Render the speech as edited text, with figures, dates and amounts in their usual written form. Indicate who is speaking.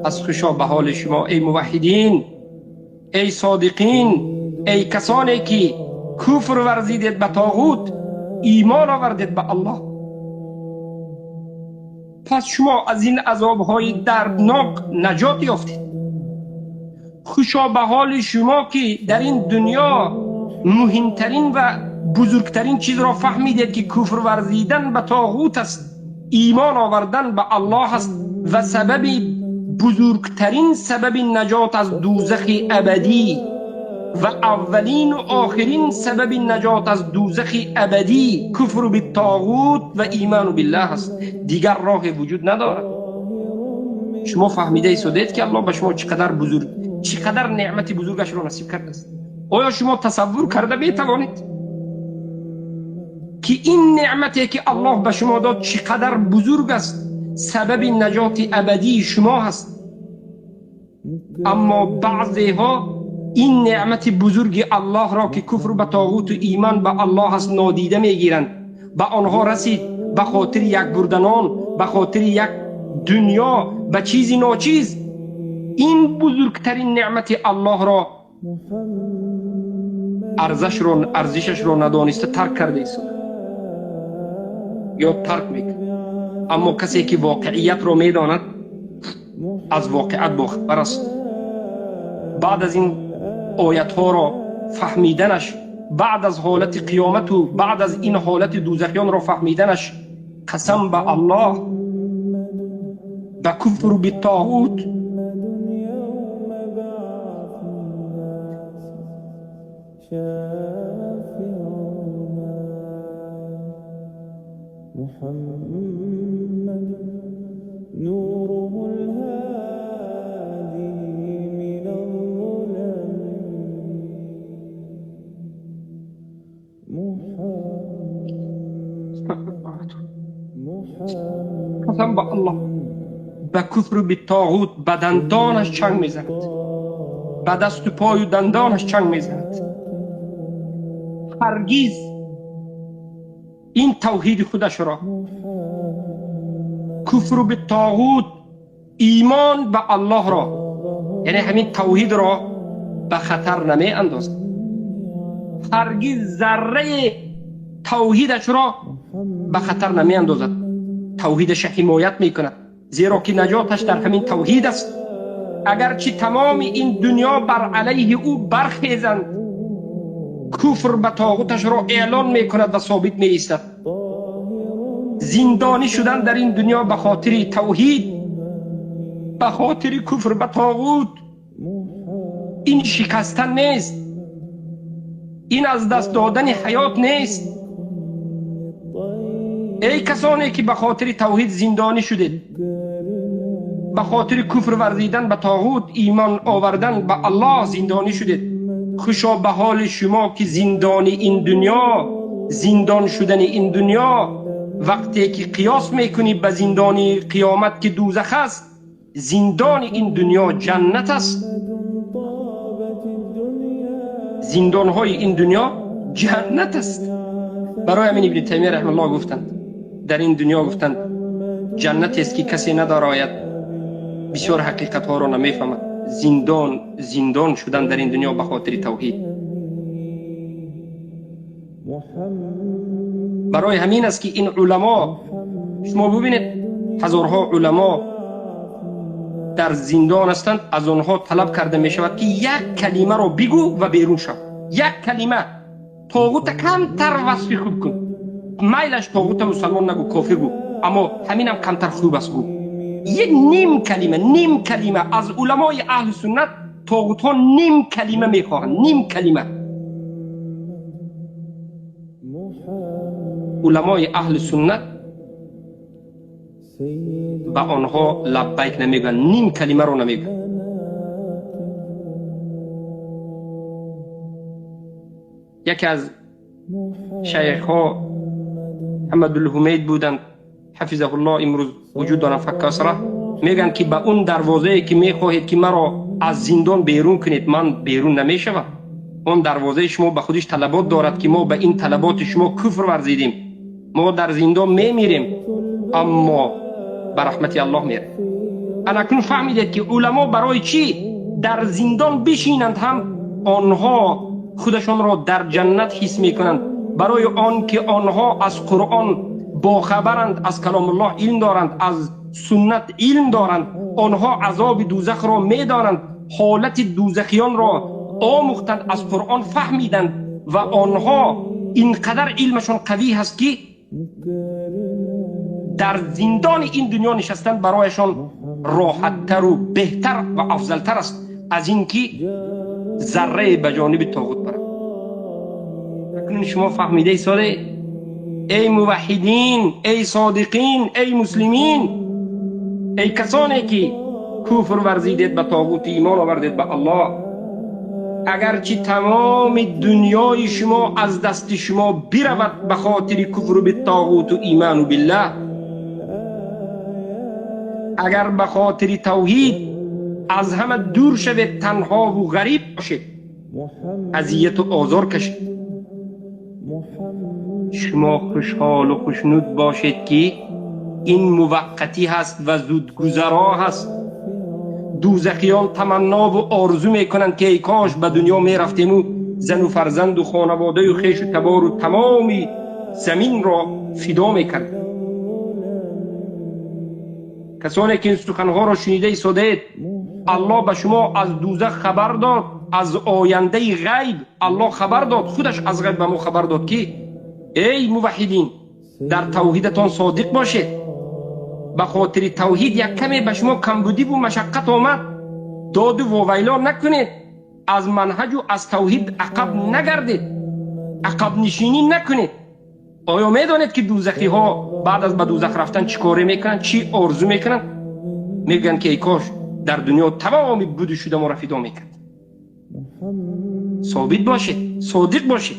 Speaker 1: Пас хушо ба ҳоли шумо, эй муваҳҳидин, эй содиқин, эй касоне ки куфр варзидед ба тоғут, имон овардед ба Аллоҳ. Пас шумо аз ин азобҳои дарднок наҷот ёфтед. Хушо ба ҳоли шумо ки дар ин дунё муҳимтарин ва бузургтарин чизро фаҳмидед, ки куфр варзидан ба тоғут аст, имон овардан ба Аллоҳ аст ва сабаби бузургтарин сабаби наҷот аз дӯзахи абадӣ ва аввалин ва охирин сабаби наҷот аз дӯзахи абадӣ куфр биттоғут ва имон биллаҳ аст. Дигар роҳе вуҷуд надорад. Шумо фаҳмида истодед ки Аллоҳ ба шумо чӣ қадар бузург, чӣ қадар неъмати бузургашро насиб кардааст. Оё шумо тасаввур карда метавонед ки ин неъмате ки Аллоҳ ба шумо дод чӣ қадар бузург аст, сабаби наҷоти абадии шумо ҳаст? Аммо баъзеҳо ин неъмати бузурги Аллоҳро ки куфр ба тоғут ва имон ба Аллоҳ аст нодида мегиранд. Ба онҳо расид ба хотири як бурданон, ба хотири як дунё, ба чизи ночиз. Ин бузургтарин неъмати Аллоҳро арзишашро надониста тарк карда истода ё тарк мекунад. Аммо касе ки воқеиятро медонад, аз воқеат бохабар аст. Баъд аз ин оятҳоро фаҳмиданаш, баъд аз ҳолати қиёмату баъд аз ин ҳолати дӯзахиёнро фаҳмиданаш, қасам ба Аллоҳ, ба куфру биттоғут
Speaker 2: محمد نوره الهادي من الظلم.
Speaker 1: қасам ба Аллоҳ, ба куфру биттоғут ба дандонаш чанг мезанад, ба дасту пою дандонаш чанг мезанад. Ҳаргиз ин тавҳиди худашро, куфру биттоғут, имон ба Аллоҳро, яъне ҳамин тавҳидро ба хатар намеандозад. Ҳаргиз зарраи тавҳидашро ба хатар намеандозад. Тавҳидаша ҳимоят мекунад, зеро ки наҷоташ дар ҳамин тавҳид аст. Агарчи тамоми ин дунё бар алайҳи ӯ бархезанд, куфр ба тоғуташро эълон мекунад ва собит меистад. Зиндонӣ шудан дар ин дунё ба хотири тавҳид, ба хотири куфр ба тоғут, ин шикастан нест, ин аз даст додани ҳаёт нест. Эй касоне ки ба хотири тавҳид зиндонӣ шудед, ба хотири куфр варзидан ба тоғут, имон овардан ба Аллоҳ зиндонӣ шудед, хушо ба ҳоли шумо ки зиндони ин дунё, зиндон шудани ин дунё, вақте ки қиёс мекунӣ ба зиндони қиёмат ки дӯзах аст, зиндони ин дунё ҷаннат аст. Зиндонҳои ин дунё ҷаннат аст. Барои ҳамин Ибни Таймия раҳимаҳуллоҳ гуфтанд, дар ин дунё гуфтанд ҷаннатест ки касе надорояд, бисёр ҳақиқатҳоро намефаҳмад. Зиндон шудан дар ин дунё ба хотири тавҳид. Барои ҳамин аст ки ин уламо, шумо бубинед, ҳазорҳо уламо дар зиндон ҳастанд, аз онҳо талаб карда мешавад ки як калимаро бигӯ ва берун шав. Як калима. Тоғута камтар васфи хуб кун. Майлаш тоғута мусалмон нагӯ, кофир гӯ, аммо ҳаминам камтар хуб аст гӯ. Як ним калима, ним калима аз уламои аҳли суннат тоғутҳо ним калима мехоҳанд, ним калима. Уламои аҳли суннат ба онҳо лаббайк намегӯянд, ним калимаро намегӯянд. Яке аз шайхҳо Ҳамадулҳумайд буданд, ҳафизаҳуллоҳ, имрӯз вуҷуд доранд, факкасра, мегӯянд ки ба он дарвозае ки мехоҳед ки маро аз зиндон берун кунед, ман берун намешавам. Он дарвозаи шумо ба худиш талабот дорад ки мо ба ин талаботи шумо куфр варзидем, мо дар зиндон мемирем, аммо ба раҳмати Аллоҳ мерем. Анакнун фаҳмидед, ки уламо барои чӣ дар зиндон бишинанд ҳам онҳо худашонро дар ҷаннат ҳис мекунанд. Барои он ки онҳо аз Қуръон бохабаранд, аз каломуллоҳ илм доранд, аз суннат илм доранд. Онҳо азоби дӯзахро медонанд, ҳолати дӯзахиёнро омӯхтанд, аз Қуръон фаҳмиданд ва онҳо инқадар илмашон қавӣ ҳаст, ки дар зиндони ин дунё нишастан барояшон роҳаттару беҳтар ва афзалтар аст аз ин ки заррае ба ҷониби тоғут барад. Акнун шумо фаҳмидаи соде, эй муваҳҳидин, эй содиқин, эй муслимин, эй касоне ки куфр варзидед ба тоғут, имон овардед ба Аллоҳ, агарчи тамоми дунёи шумо аз дасти шумо биравад ба хотири куфру биттоғуту иману биллаҳ, агар ба хотири тавҳид аз ҳама дур шавед, танҳову ғариб бошед, азияту озор кашед, шумо хушҳолу хушнуд бошед, ки ин муваққатӣ ҳаст ва зудгузаро ҳаст. Дӯзахиён таманнову орзу мекунанд, ки эй кош ба дунё мерафтему зану фарзанду хонаводаю хешу табору тамоми заминро фидо мекардем. Касоне ки ин суханҳоро шунида истодаед, Аллоҳ ба шумо аз дӯзах хабар дод, аз ояндаи ғайб Аллоҳ хабар дод, худаш аз ғайб ба мо хабар дод, ки эй муваҳҳидин, дар тавҳидатон содиқ бошед. Ба хотири тавҳид як каме ба шумо камбудиву машаққат омад, доду вовайло накунед, аз манҳаҷу аз тавҳид ақаб нагардед, ақабнишинӣ накунед. Оё медонед, ки дӯзахиҳо баъд аз ба дӯзах рафтан чӣ коре мекунанд, чӣ орзу мекунанд? Мегӯянд, ки эй кош дар дунё тамоми буду шуда моро фидо мекард. Собит бошед, содиқ бошед.